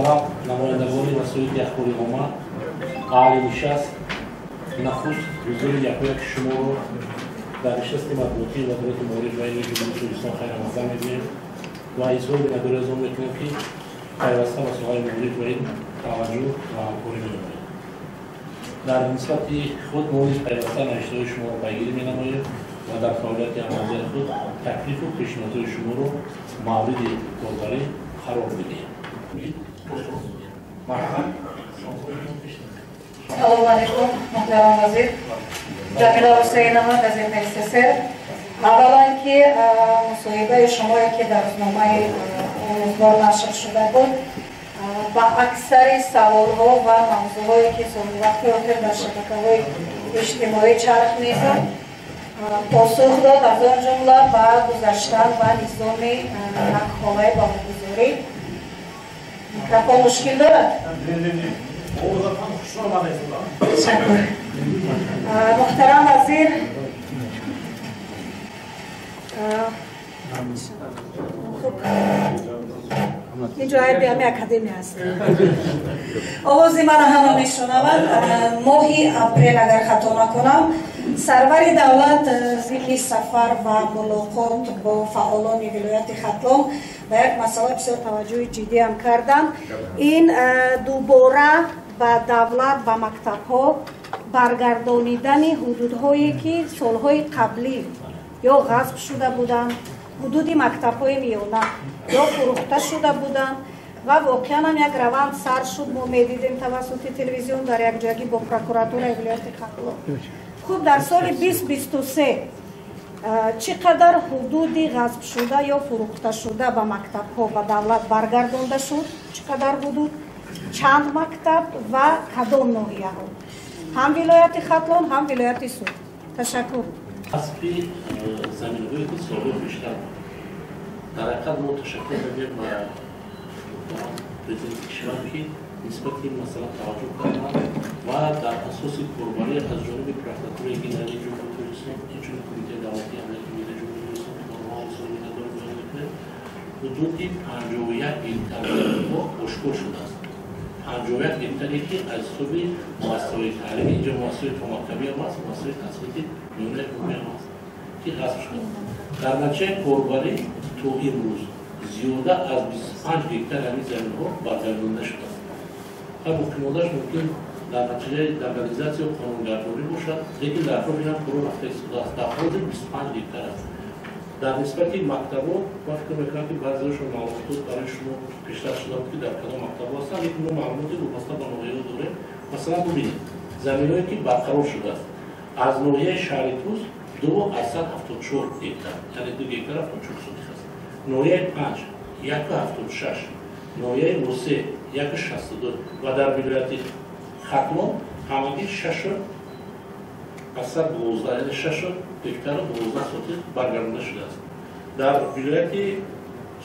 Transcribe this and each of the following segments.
Муҳтарам намояндагони васоити ахбори омма, аҳли нишаст, нахуст ҳузури якояки шуморо дар нишасти матбуотии Вазорати маориф ва илми Ҷумҳурии Тоҷикистон хайрамақдам мегӯем ва изҳори миннатдорӣ аз он мекунем, ки пайваста ба соҳаи маориф ва илм таваҷҷӯҳ ва ҳамкорӣ менамоем. Дар нисбати худ мо низ пайваста навиштаҳои шуморо пайгирӣ менамоем ва дар фаъолияти амалзаи худ таклифу пешниҳодҳои шуморо мавриди корбарӣ қарор медиҳем. Салому алейкум, муҳтарам вазир. Ҷамила Ҳусейнова, газетаи СССР. Аввалан ки мусоҳибаи шумое, ки дар рӯзномаи Омӯзгор нашр шуда буд, ба аксари саволҳо ва мавзӯъҳое, ки вақти охир дар шабакаҳои иҷтимоӣ чарх мезад, посух дод, аз он ҷумла ба гузаштан ба низоми якхолаи баҳогузорӣ. Микрофон мушкил дорад? Ташаккур. Муҳтарам вазир, инҷо айби ҳами академия аст. Овози мана ҳама мешунаванд. Моҳи апрел, агар хато накунам, сарвари давлат зимни сафар ва мулоқот бо фаъолони вилояти Хатлон ба як масъала бисёр таваҷҷӯҳи ҷиддиам карданд. Ин дубора ба давлат, ба мактабҳо баргардонидани ҳудудҳое, ки солҳои қаблӣ ё ғасб шуда буданд, ҳудуди мактабҳои миёна ё фурӯхта шуда буданд ва воқеан ҳам як раванд сар шуд. Мо медидем тавассути телевизион дар якҷоягӣ бо прокуратураи вилояти Хатлон. Хуб, дар соли 2023 чӣ қадар ҳудуди ғасбшуда ё фурӯхташуда ба мактабҳо, ба давлат баргардонда шуд? Чӣ қадар ҳудуд, чанд мактаб ва кадом ноҳияҳо? Ҳам вилояти Хатлон, ҳам вилояти Суғд. Ташаккур. Ғасби заминҳое, ки солҳои бештар буд. Дар ҳақиқат мо ташаккур мегӯем ба муҳтарам президенти кишвар, ки нисбати ин масъала таваҷҷӯҳ карданд ва дар асоси корбарӣ аз ҷониби прокуратураи генералии Ҷумҳурии Тоҷикистон, инчунин Кумитаи давлатии амнияти миллии Ҷумҳурии Тоҷикистон, ки онҳо изҳори миннатдорӣ баён мекунем, ҳудуди 51 гектар заминҳо ошкор шудааст. 51 гектаре, ки аз ҳисоби муассисаҳои таълимӣ, инҷо муассисаҳои томактабӣ ҳам аст, муассисаҳои таҳсилоти миёнаи умумӣ ҳам аст, ки ғасб шудааст. Дар натиҷаи корбарӣ то имрӯз зиёда аз 25 гектар ҳамин заминҳо баргардонда шудааст. Ва боқимондааш мумкин дар натиҷаи легализатсия қонунгардонӣ бошад, лекин дар атрофи ин ҳам корҳо рафта истодааст. Дар ҳозир 25 гектар аст. Дар нисбати мактабҳо ман фикр мекунам, ки баъзеашон маълумотот барои шумо пештар шуда буд, ки дар кадом мактабҳо ҳастанд, лекин мо маълумоти вобаста ба ноҳияҳо дорем. Масалан, бубинед, заминҳое, ки барқарор шудааст, аз ноҳияи шаҳри Тӯс 2,74 гектар, яъне 2 гектар 74 сотих аст. Ноҳияи Панҷ 1,76, ноҳияи Восе 1,62 ва дар вилояти Хатлон ҳамагӣ 6,12, яъне 6 гектару 12 сотих баргардонда шудааст. Дар вилояти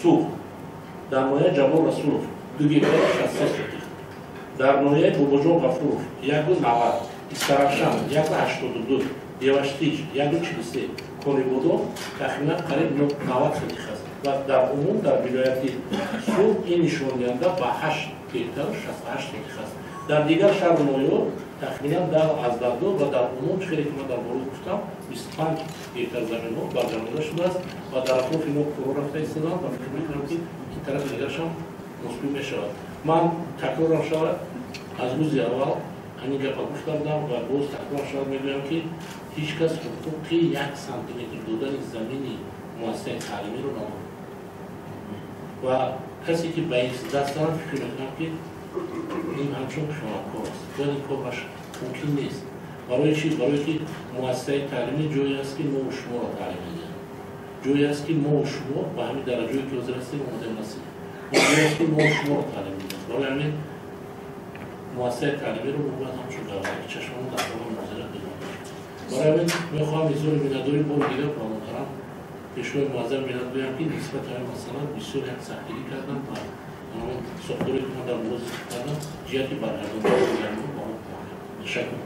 Суғд, дар ноҳияи Ҷаббор Расулов 2 гектару 63 сотих, дар ноҳияи Бобоҷон Ғафуров 1,90, Истаравшан 1,82, Деваштич 1,43, Конибодом тахминан қариб 90 сотих аст. Ва дар умум дар вилояти Суғд ин нишондиҳанда ба 8 гектару 68 сотих аст. Дар дигар шаҳру ноҳияҳо тахминан 10,2 ва дар умум, хеле ки ман дар боло гуфтам, 25 гектар заминҳо баргардонда шудааст ва дар атрофи мо корҳо рафта истодаанд ва фикр мекунам, ки ин тарафи дигараш ҳам мусбит мешавад. Ман такрорам шавад, аз рӯзи аввал ҳамин гапа гуфта будам ва боз такрорам шавад, мегӯям, ки ҳеҷ кас ҳуқуқи 1 сантиметр додани замини муассисаи таълимиро надорад ва касе, ки ба ин даст занад, фикр мекунам, ки ин ҳамчун хиёнаткор аст. Бояд ин кор нашавад, мумкин нест. Барои чӣ? Барое ки муассисаи таълимӣ ҷое аст, ки мову шуморо таълим медиҳанд, ҷое аст, ки мову шумо ба ҳамин дараҷое, ки ҳозир ҳастем, омодаем расидем, ҷое аст, ки мову шуморо таълим медиҳанд. Барои ҳамин муассисаи таълимиро мо бояд ҳамчун гавҳари чашмамон дар ҳоли муҳозират нигоҳ дорем. Барои ҳамин мехоҳам изҳори миннатдорӣ бори дигар ба муҳтарам пешвои муаззами миллат гӯям, ки нисбати ҳамин масъала бисёр як сахтгирӣ карданд ва сохторе, ки ман дар боло зикр кардам, ҷиҳати баргардондани заминҳо ба мо кӯмак кард. Ташаккур.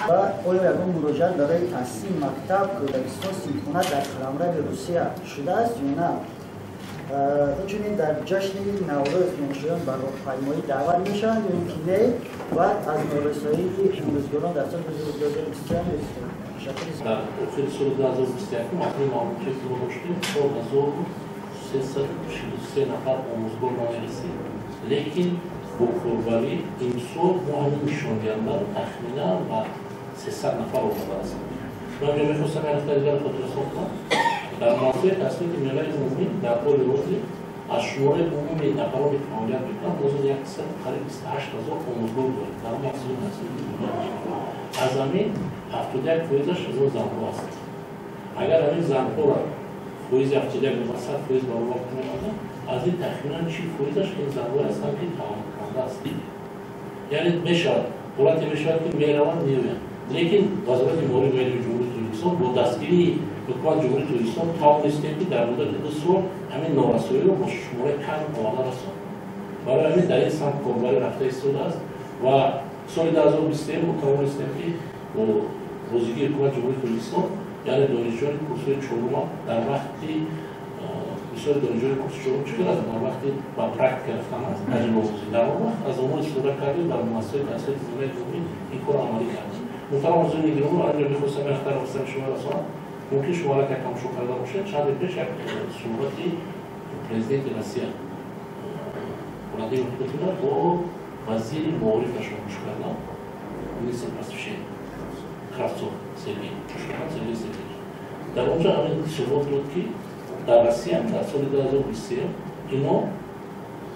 Ва оё ягон муроҷиат барои таъсиси мактаб, кӯдакистон, синфхона дар қаламрави Русия шудааст ё на? Инчунин дар ҷашни Наврӯз донишҷӯён ба роҳпаймоӣ даъват мешаванд ё ин ки не, ва аз норасоии омӯзгорон дар соли 2023 дар охири соли 2021 маҷмӯи маълумоте ки мо доштем 4343 нафар омӯзгор намерасид, лекин бо корбарӣ имсол мо ҳамин нишондиҳандаро тахминан ба 300 нафар оварда расидем. Ман инҷо мехостам як нуқтаи дигарро хотиррасон кунам. Дар муассисаи таҳсилоти миёнаи умумӣ дар ҳоли ҳозир аз шумораи умумии нафароне ки фаъолият мекунанд ҳозир 128 000 омӯзгор дорем дар муассисаи таҳсилоти миёнаи. Аз ҳамин 71%-аш аз занҳо ҳастанд. Агар ҳамин занҳоро фоизи 71 ба 100% баробар кунем, аз ин тахминан 40%-аш ин занҳое ҳастанд ки тавонкунанда ҳастанд. Яъне мешавад ҳолате мешавад ки мераванд меоянд. Лекин Вазорати маориф ва илми Ҷумҳурии Тоҷикистон бо дастгирии ҳукумати Ҷумҳурии Тоҷикистон тавонистем ки дар муддати 2 сол ҳамин норасоиро бо шумораи кам оварда расонем. Барои ҳамин дар ин самт корбарӣ рафта истодааст ва соли 2023 мо тавонистем ки бо розигии ҳукумати Ҷумҳурии Тоҷикистон, яъне донишҷӯёни курсҳои чорума дар вақти бисёри донишҷӯёни курси чорум чӣ кар аст дар вақти ба практика рафтан аст, таҷрибаомӯзӣ. Дар он вақт аз онҳо истифода кардем, дар муассисаҳои таҳсилоти миёнаи умумӣ ин корро амалӣ кардем. Муҳтарам ҳозирини гиромӣ, ман инҷо мехостам як нуқтаро хостам шумо расонам. Мумкин шумо аллакай тамошо карда бошед, чанде пеш як суҳбати президенти Россия Владимир Путина бо вазири маорифашон гӯш кардам, министр просвещения Кравцов Сергей, гӯш кардам, Сергей Сергеевич. Дар он ҷо ҳамин суҳбат буд ки дар Россия дар соли 2023 ино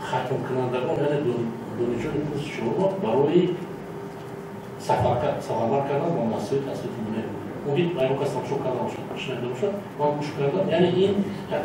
хатмкунандагон, яъне донишҷӯёни курси чорума барои сафарбар кардан ба муассисаҳои таҳсилоти миёнаи умумӣ. Мумкин ягон кас тамошо карда бошад, шунида бошад, ман гӯш кардам. Яъне ин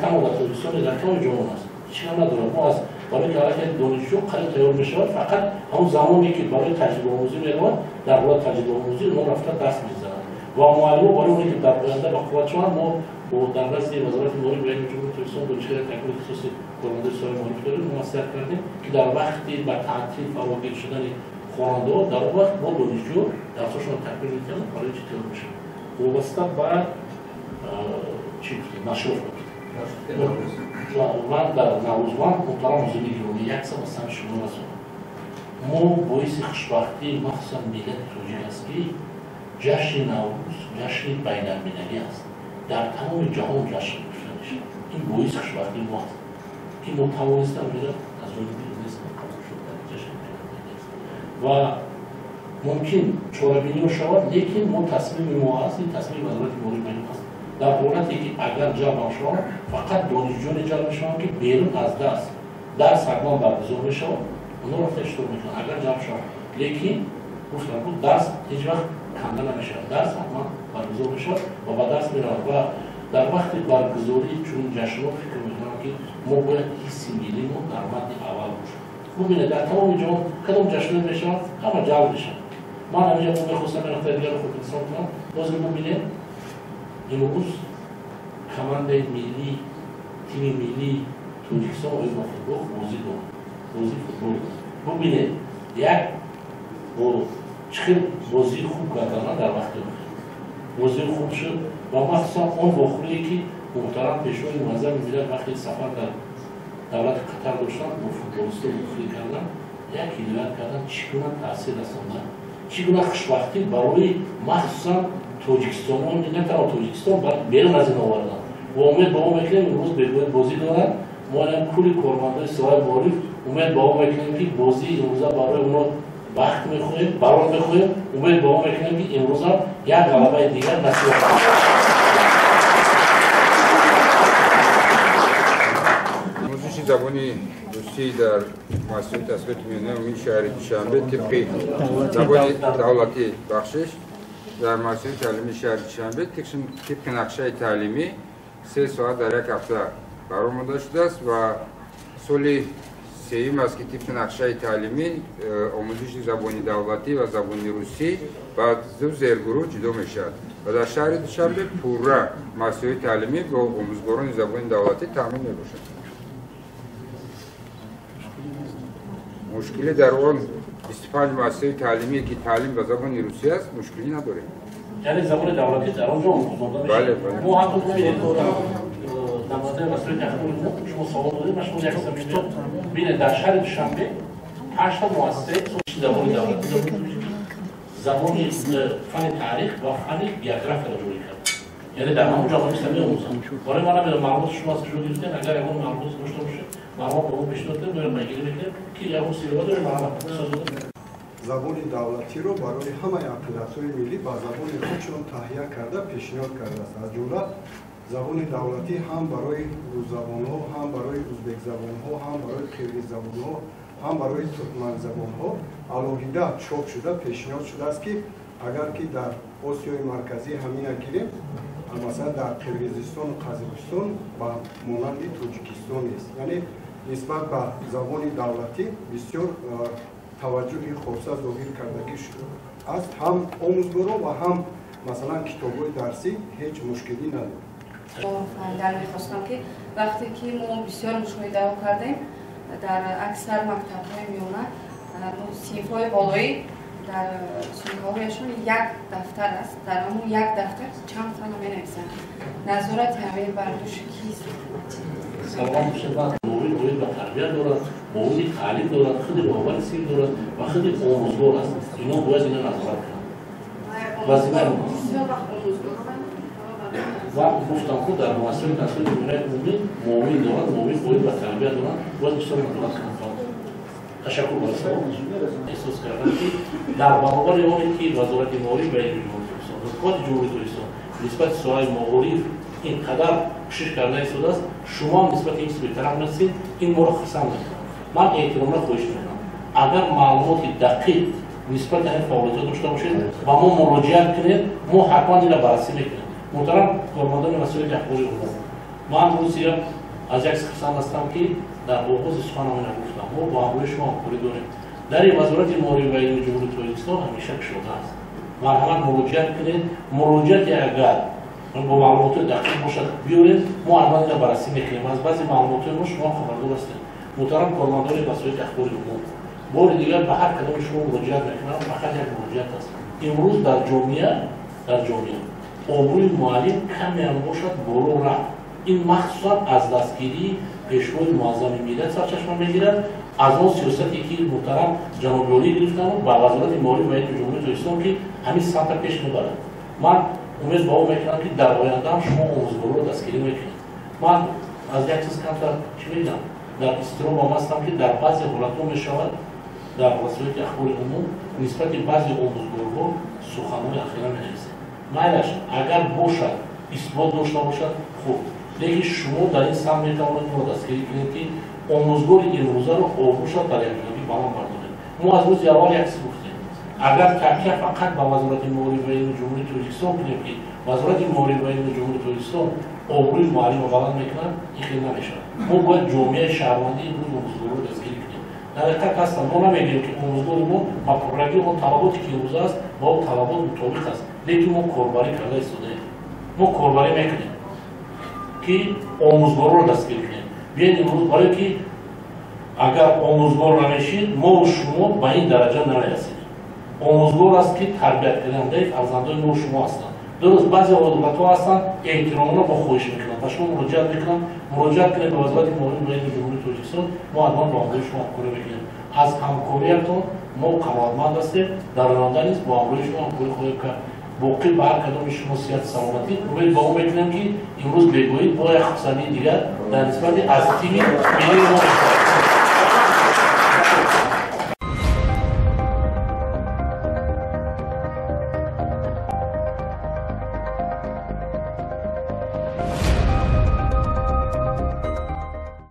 танҳо дар Тоҷикистон, дар тамоми ҷаҳон аст. Ҳеҷ кам надорад. Мо аз барои ки аллакай донишҷӯ қариб тайёр мешавад, фақат ҳамон замоне ки барои таҷрибаомӯзӣ меравад, дар ҳолати таҷрибаомӯзӣ онҳо рафта дарс мезананд. Ва муаллимо барои оне ки дар оянда ба қувват шаванд, мо бо дар назди Вазорати маориф ва илми Ҷумҳурии Тоҷикистон донишгоҳи такмили ихтисоси кормандони соҳаи маориф дорем, мо маслиҳат кардем ки дар вақти ба таътил фарогир шудани хонандаҳо дар он вақт мо донишҷӯ дарсҳошонро такмил метиҳанд барои чӣ тайёр мешаванд. Вобаста ба чӣ гуфтем, нашров ман дар Наврӯзман муҳтарам ҳозирини гиромӣ як сабаб самти шумо расонам. Мо боиси хушбахтии махсусан миллати тоҷик аст ки ҷашни Наврӯз ҷашни байналмилалӣ аст. Дар тамоми ҷаҳон ҷашн гирифта мешавад. Ин боиси хушбахтии мо аст ки мо тавонистем миллат аз ҷониби ЮНЕСКО қабул шуд дар ҷашни байналмилалӣ аст. Ва мумкин чорабиниҳо шавад, лекин мо тасмими мо аст, ин тасмими Вазорати маориф ва илм аст. Дар ҳолате ки агар ҷалб шаванд, фақат донишҷӯёне ҷалб мешаванд ки берун аз дарс ҳатман баргузор мешавад, онҳо рафта иштирок мекунанд агар ҷалб шаванд. Лекин гуфтам ку дарс ҳеҷ вақт канда намешавад, дарс ҳатман баргузор мешавад ва ба дарс меравад. Ва дар вақти баргузории чунин ҷашнҳо фикр мекунам ки мо бояд ҳисси миллии мо дар мадди аввал бошад. Бубинед, дар тамоми ҷаҳон кадом ҷашнҳо мешаванд, ҳама ҷалб мешаванд. Ман ҳаминҷо мехостам як нуқтаи дигарро хотиррасон кунам. Ҳозир бубинед, имрӯз командаи миллӣ, тими миллии Тоҷикистон оид ба футбол бозӣ дорад, бозии футбол дорад. Бубинед, як бо чӣ хел бозии хуб кардана дар вақти охир. Бозии хуб шуд ва махсусан он вохӯрие ки муҳтарам пешвои муаззами миллат вақти сафар дар давлати Қатар доштанд, бо футболистҳо вохӯрӣ кардан, як ҳидоят кардан чӣ гуна таъсир расондан, чӣ гуна хушбахтӣ барои махсусан тоҷикистонон, на танҳо Тоҷикистон, балки берун аз ин овардан. Ва умед ба он мекунем имрӯз бегоҳӣ бозӣ доранд. Мо кулли кормандои соҳаи маориф умед ба он мекунем ки бозии имрӯза барои онҳо бахт мехоҳем, барор мехоҳем. Умед ба он мекунем ки имрӯзам як ғалабаи дигар насиб хоҳад. Омӯзиши забони русӣ дар муассисаи таҳсилоти миёнаи умумии шаҳри Душанбе тибқи забони давлатӣ бахшиш дар муассисаи таълимии шаҳри Душанбе тибқи нақшаи таълимӣ 3 соат дар як ҳафта баромада шудааст ва соли сеюм аст ки тибқи нақшаи таълимӣ омӯзиши забони давлатӣ ва забони русӣ ба ду зергурӯҳ ҷудо мешавад ва дар шаҳри Душанбе пурра муассисаҳои таълимӣ бо омӯзгорони забони давлатӣ таъмин мебошад. Мушкилӣ дар он 25 муассисаи таълимие ки таълим ба забони русӣ аст, мушкилӣ надорем. Яъне забони давлатӣ дар он ҷо омӯзонда мешавад. Бале, бале. Мо ҳатто бубинед, Намояндаи васоити ахбори мо шумо савол додед, ман шумо як чиза мегӯям. Бинед, дар шаҳри Душанбе 8 муассисаи забони давлатӣ, забони фани таърих ва фани географияро ҷорӣ кард. Яъне дар ҳамон ҷо ҳамиса меомӯзанд. Барои ман намедонам маълумоти шумо аз куҷо гирифтем, агар ягон маълумот дошта бошед, маълумот ба мо пешниҳод кунед, мо пайгирӣ мекунем, ки ягон силоба дорем, маълумот. Забони давлатиро барои ҳамаи ақаллиятҳои миллӣ ба забони худшон таҳия карда пешниҳод кардааст. Аз ҷумла забони давлатӣ ҳам барои русзабонҳо, ҳам барои узбекзабонҳо, ҳам барои қирғиззабонҳо, ҳам барои туркманзабонҳо алоҳида чоп шуда пешниҳод шудааст, ки агар ки дар Осиёи Марказӣ ҳамина гирем, масалан дар Қирғизистону Қазоқистон ба монанди Тоҷикистон нест. Яъне нисбат ба забони давлатӣ бисёр таваҷҷӯҳи хоса зоҳир кардагӣ аст. Ҳам омӯзгоро ва ҳам масалан китобҳои дарсӣ ҳеҷ мушкилӣ надорад. Фаҳмидан мехостам, ки вақте ки мо бисёр мушоҳидаҳо кардем, дар аксар мактабҳои миёна синфҳои болоӣ дар сумкаҳояшон як дафтар аст. Дар ҳамон як дафтар чанд фанро менависанд. Назорати ҳамин бар дӯши кист? Салом шуд. Муовин оид ба тарбия дорад, муовини таълим дорад, худи роҳбари синф дорад ва худи омӯзгор аст. Ино бояд ина назорат кунанд. Вазифаи онҳост. Ва гуфтам, ку дар муассисаи таҳсилоти миёнаи умумӣ муовин дорад, муовин оид ба тарбия дорад, бояд бисёр назорат кунанд. Ташаккур барои савол. Эҳсос кардам, ки дар баробари оне ки Вазорати маориф ва илми Ҷумҳурии Тоҷикистон, Ҳукумати Ҷумҳурии Тоҷикистон нисбати соҳаи маориф ин қадар кӯшиш карда истодааст, шумо ҳам нисбати ин чиз бетараф нестед, ин моро хурсанд мекунад. Ман эҳтиромона хоҳиш мекунам, агар маълумоти дақиқ нисбати ҳамин фаъолиятҳо дошта бошед, ба мо муроҷиат кунед, мо ҳатман инро баррасӣ мекунем. Муҳтарам кормандони васоити ахбори умум, ман рӯзи аз як хурсанд ҳастам, ки дар оғози суханам ина гуфтам, мо бо ҳамроҳи шумо ҳамкорӣ дорем. Дари Вазорати маориф ва илми Ҷумҳурии Тоҷикистон ҳамеша кушода аст. Марҳамат, муроҷиат кунед. Муроҷиате агар бо маълумотҳои дақиқ бошад, биёред, мо ҳатман инро баррасӣ мекунем. Аз баъзе маълумотҳои мо шумо хабардор ҳастед. Муҳтарам кормандони васоити ахбори умум, бори дигар ба ҳар кадоми шумо муроҷиат мекунам, фақат як муроҷиат аст. Имрӯз дар ҷомеа обрӯи муаллим камеам бошад боло рафт. Ин махсусан аз дастгирии пешвои муаззами миллат сарчашма мегирад, аз он сиёсате ки муҳтарам ҷаноби олӣ гирифтану ба Вазорати маориф ва илми Ҷумҳурии Тоҷикистон, ки ҳамин самтро пеш мебарад. Ман умед ба он мекунам, ки дар оянда ҳам шумо омӯзгорро дастгирӣ мекунед. Ман аз як чиз камтар чӣ мегӯям, дар изтиробам ҳастам, ки дар баъзе ҳолатҳо мешавад дар васоити ахбори умум нисбати баъзе омӯзгорҳо суханҳои ахира менависед. Майлаш, агар бошад, исбот дошта бошад, хуб, лекин шумо дар ин самт метавонед моро дастгирӣ кунед, ки омӯзгори имрӯзаро обрӯша дар якҷоягӣ баланд бардоред. Мо аз рӯзи аввал як чиз гуфтем: агар такя фақат ба Вазорати маориф ва илми Ҷумҳурии Тоҷикистон кунем, ки Вазорати маориф ва илми Ҷумҳурии Тоҷикистон обрӯи муаллимро баланд мекунад, ин хел намешавад. Мо бояд ҷомеаи шаҳрвандӣ имрӯз омӯзгорро дастгирӣ кунем. Дар ҳақиқат ҳастам, мо намегӯем, ки омӯзгори мо ба пуррагии он талаботе ки имрӯза аст, ба он талабот мутобиқ аст, лекин мо корбарӣ карда истодаем. Мо корбарӣ мекунем, ки омӯзгорро дастгирӣ кунем. Биёед имрӯз, барое ки агар омӯзгор намешид, мо шумо ба ин дараҷа намерасидем. Омӯзгор аст, ки тарбияткунандаи фарзандои мо шумо ҳастанд. Дуруст, баъзе одатҳо ҳастанд, эҳтиромона бо хоҳиш мекунанд, ба шумо муроҷиат мекунанд. Муроҷиат кунед ба Вазорати маориф ва илми Ҷумҳурии Тоҷикистон, мо ҳатман бо ҳамроҳи шумо ҳамкорӣ мекунем. Аз ҳамкориятон мо қаноатманд ҳастем, дар оянда низ бо ҳамроҳи шумо ҳамкорӣ хоҳем кард. Боқӣ ба ҳар кадоми шумо сиҳату саломатӣ. Умед ба он мекунем, ки имрӯз бегоҳӣ бо як хурсандии дигар дар нисбати аз тими миллии мо мешавад.